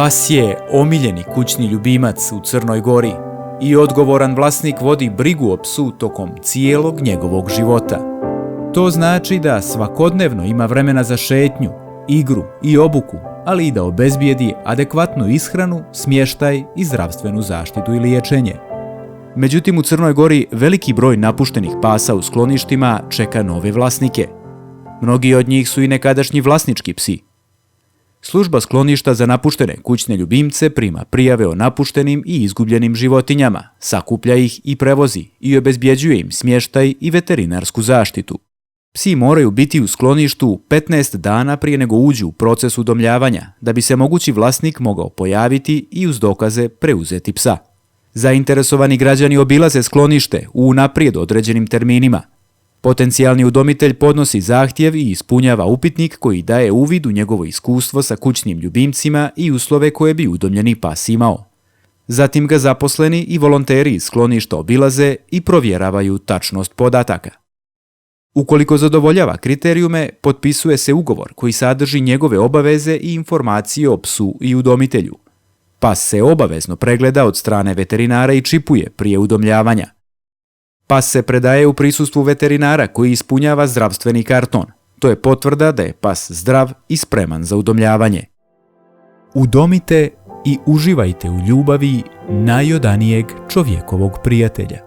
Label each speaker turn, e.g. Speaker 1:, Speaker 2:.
Speaker 1: Pas je omiljeni kućni ljubimac u Crnoj Gori i odgovoran vlasnik vodi brigu o psu tokom cijelog njegovog života. To znači da svakodnevno ima vremena za šetnju, igru i obuku, ali i da obezbijedi adekvatnu ishranu, smještaj i zdravstvenu zaštitu i liječenje. Međutim, u Crnoj Gori veliki broj napuštenih pasa u skloništima čeka nove vlasnike. Mnogi od njih su i nekadašnji vlasnički psi. Služba skloništa za napuštene kućne ljubimce prima prijave o napuštenim i izgubljenim životinjama, sakuplja ih i prevozi i obezbjeđuje im smještaj i veterinarsku zaštitu. Psi moraju biti u skloništu 15 dana prije nego uđu u proces udomljavanja, da bi se mogući vlasnik mogao pojaviti i uz dokaze preuzeti psa. Zainteresovani građani obilaze sklonište u unaprijed određenim terminima. Potencijalni udomitelj podnosi zahtjev i ispunjava upitnik koji daje uvid u njegovo iskustvo sa kućnim ljubimcima i uslove koje bi udomljeni pas imao. Zatim ga zaposleni i volonteri iz skloništa obilaze i provjeravaju tačnost podataka. Ukoliko zadovoljava kriterijume, potpisuje se ugovor koji sadrži njegove obaveze i informacije o psu i udomitelju. Pas se obavezno pregleda od strane veterinara i čipuje prije udomljavanja. Pas se predaje u prisustvu veterinara koji ispunjava zdravstveni karton. To je potvrda da je pas zdrav i spreman za udomljavanje. Udomite i uživajte u ljubavi najodanijeg čovjekovog prijatelja.